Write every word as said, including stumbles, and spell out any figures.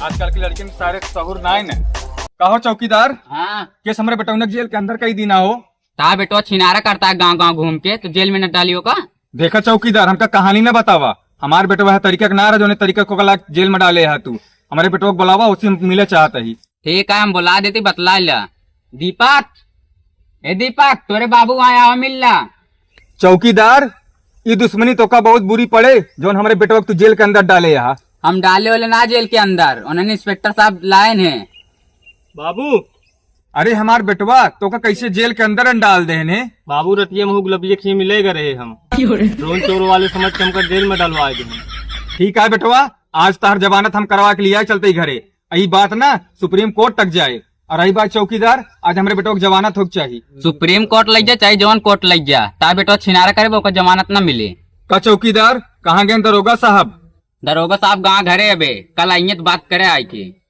आजकल के लड़किन के सारे सहूर नाय न। कहो चौकीदार, हाँ। केस हमरे बेटौनक जेल के अंदर कई दीना हो? ता बेटवा छिनारा करता है गाँव गाँव घूम के, तो जेल में न डालियो का? देखा चौकीदार, हमका कहानी न बतावा। हमार बेटवा है तरीका के ना रह, जोने तरीका को कला जेल में डाले है तू। हमारे बेटवा को बुलावा, उसी हम मिले चाहत ही। ठीक है, हम बुला देती, बतला ला। दीपक, ए दीपक, तोरे बाबू वहाँ आवा, मिल ला। चौकीदार, ई दुश्मनी तोका बहुत बुरी पड़े, जोन हमरे बेटवा के तू जेल के अंदर डाले यहाँ। हम डाले वाले ना जेल के अंदर, उन्हें इंस्पेक्टर साहब लाए हैं। बाबू। अरे हमार बेटवा, तोका कैसे जेल के अंदर न डाल देहने? बाबू, रतिया में हो गुलबिया खिए मिले गए रहे हम। ड्रोन चोर वाले समझ के हमका जेल में डलवा दे। ठीक है बेटवा, आज तहर जमानत हम करवा के लिया चलते ही घरे। यही बात ना सुप्रीम कोर्ट तक जाए। और रही बात चौकीदार, आज हमरे बेटवा के जमानत होके चाहिए। सुप्रीम कोर्ट लग जा चाहे जवन कोर्ट लग जा, ता बेटवा छिनारा करे, ओकर जमानत ना मिले। का चौकीदार, कहाँ गए दरोगा साहब? दरोगा साहब गाँव घरे अबे, कल आइए तो बात करे आए के।